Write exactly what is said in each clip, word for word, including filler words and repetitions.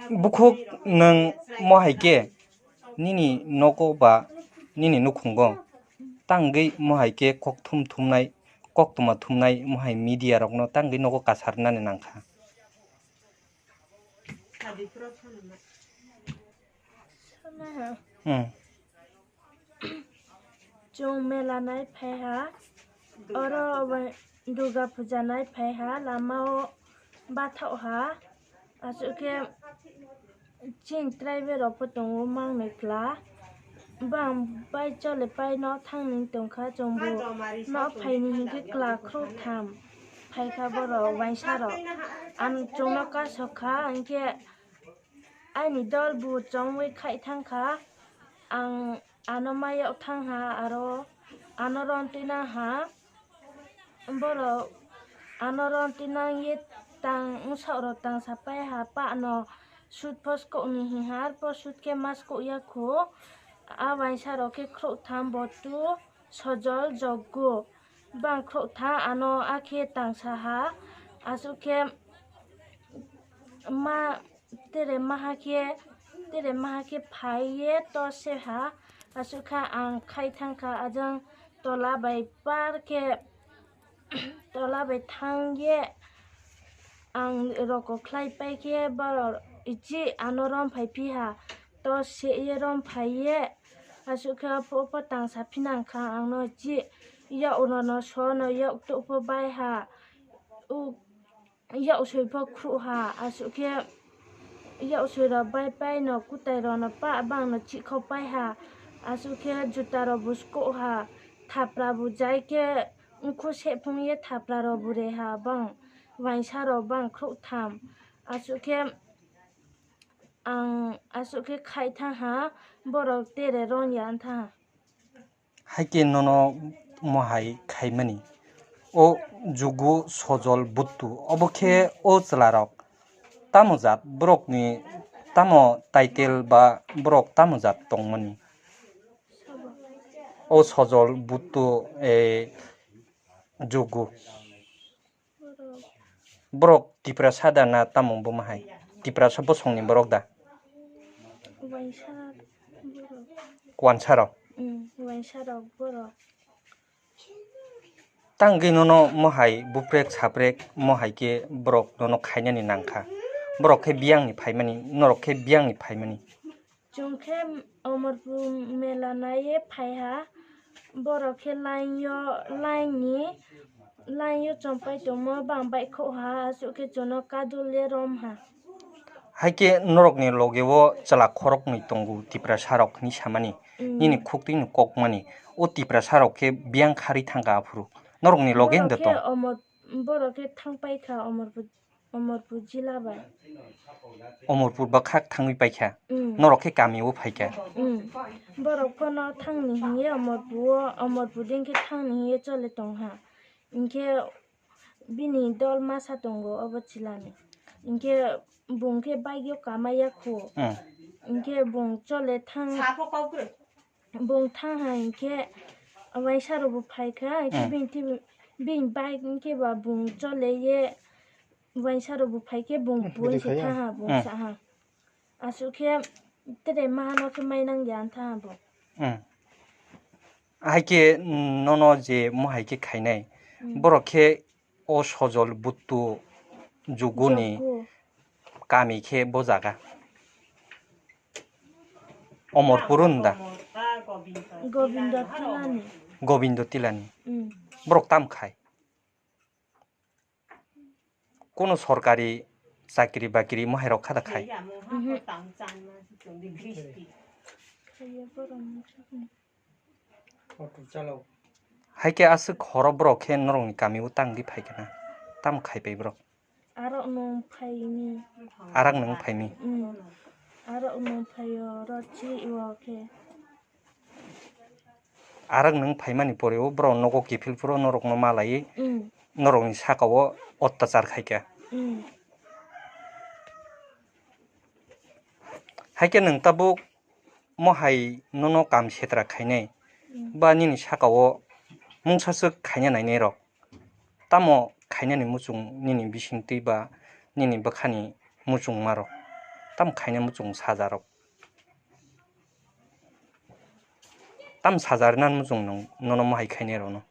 Bukhuk nwng mohai khe nini nogo ba nini nukhungo tangwi mohai khe kok thum thumnai, koktwma thumnai mohai media rokno tangwi nogo kasarnani nangkha. Hmm. Chwng mela nai phai ha, oro Durga puja nai phai ha, lama o bathok ha, aswk khe chini tribal rok pho tongo mang nai kla, bang bai chole pai no thang ni tong kha, chwng bo no phai ni hinkhe kla khro tham phai kha borok uaisa rok, ang chwng no kasok kha hinkhe. Ani dol bu chongwi khai thang kha, ang ano mayok thang ha, aro ano ron twi nang ha. Borok ano ron twi nang ye tang wngsa rok tang sa pai ha, pa ano sut pho skok ni hi ha, arpho sut khe ma skok ya khu. A uaisa rok khe khro tham, botu, sojol, joggo. Bang khro tha ano a khe tang sa ha, aswk khe ma. Tere maha khe, tere maha khe phai ye to se ha, aswk kha ang khai thang kha, ajang tola bai par khe, tola bai thang ye ang roko khlai pai khe, borok ichi ano rom phai phi ha, to se ye rom phai ye, aswk khe pho pho tang sa phi nang kha ang no ichi, yak rok no so no yak tuk pho bai ha, u. Yak soi pho khruh ha, aswk khe yak soi rok bai pai no kwtai rok no pa bang no chihkhok pai ha, aswk khe juta rok bo skoh ha, thapra bo jai khe nkhu sephung ye thapra rok bo re ha, bang uaisa rok bang khruh tham, aswk khe ang aswk khe khai thang ha, borok tere ron ya wng thang ha. Hai khe nono mohai khaimani, o jugu sojol buttu, obo khe o chwlarok tamo jat borokni, tamo title ba borok tamo jat tongmani? O sojol buttu, e, jugu. Borok Tiprasa da na tamo buma hai? Tiprasa bosongni borok da? Waisa borok. Wansarok? Mm, wansarok borok. Tangwi nono mohai buprek saprek mohai khe borok nono khainani nangkha. Borok khe biyangni phaimani, norok khe biyangni phaimani. Chwng khe Omorpur mela naiye phai ha, borok khe line yo, line ni, line yo chompai tongmo bang baihkhouh ha, aswk khe chwngno kadul ye rom ha. Hai khe norokni loge o chwla khoroknwi tongo Tiprasa rok hinwi samani, mm, nini khuktwino kokmani, o Tiprasa rok khe biyang kharwi thangkha aphuru, norokni loge wngda tong? Omor-, borok khe thang paikha Omorpur. Omorpur jila bai. Omorpur bwkhak thangwi paikha. Mm. Norok khe kami o phaikha. Mm. Borok phano thangni hiye Omorpur o, Omorpur dengkhe thangni hiye chole tongha. Hinkhe bini dol masa tongo obo chilani. Hinkhe bung khe bike o kamaiya khu. Mm. Hinkhe bung chole thang. Bung thang hai hinkhe waisa rok bo phaikha, hinkhe, hmm, bini twi, bini bike hinkhe ba bung chole ye waisa rok bo phaikhe bung, hmm, bung se thang ha, bung, hmm, sa ha. Aswk khe tere mahano khe mainang ya wng thang ha bo. Hmm. Hai khe nono je mohai khe khainai, hmm, borok khe o sojol buttu juguni, jugu, kami khe bo jaga. Omorpur hwn da? Gobindo Tilani. Gobindo Tilani. Mm. Borok tam khai? Kono sorkari chakri bakri mohairok kha da khai? Mhm. Hai khe aswk horo borok khe norokni kami o tang di phai khe na? Tamo khai pai borok? Arok nwng phaini. Arak nwng phaimi? Mm. Arok nwng phaio, oro chi o khe. Arak nwng phaimani pore o borok nogo kiphil phuru norokno malaiwi, mm, norokni saka o ottachar khai kha. Mm. Hai khe nwng tabuk mohai nono kam setra khainai, mm, ba nini saka o mungsa swk khaina nainai rok, tamo khainani muchung nini bisingtwi ba nini bwkhani muchungma rok? Tam khaina muchung sajarok. Tam sajar nan muchung nung nono mohai khainai rokno.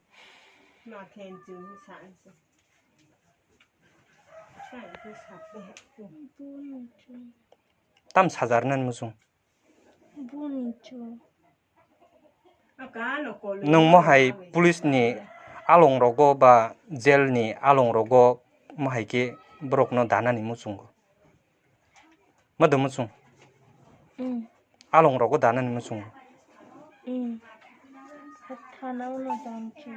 Tam sajar nan muchung. Nung mohai police ni along rogo ba jail ni along rogo mohai khe borok no danani muchungo. Mado muchung. Mm. Along rogo danani muchungo. Mm. Thana ulo dan khe.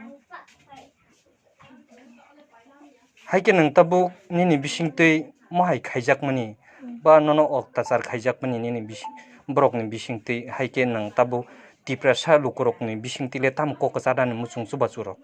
Hai khe nwng tabuk nini bisingtwi mohai khaijakmani, ba nono oktachar khaijakmani nini bisi-, borokni bisingtwi, hai khe nwng tabuk Tiprasa lukurokni bisingtwi le tamo kok kwcharnani muchung chubachu rok?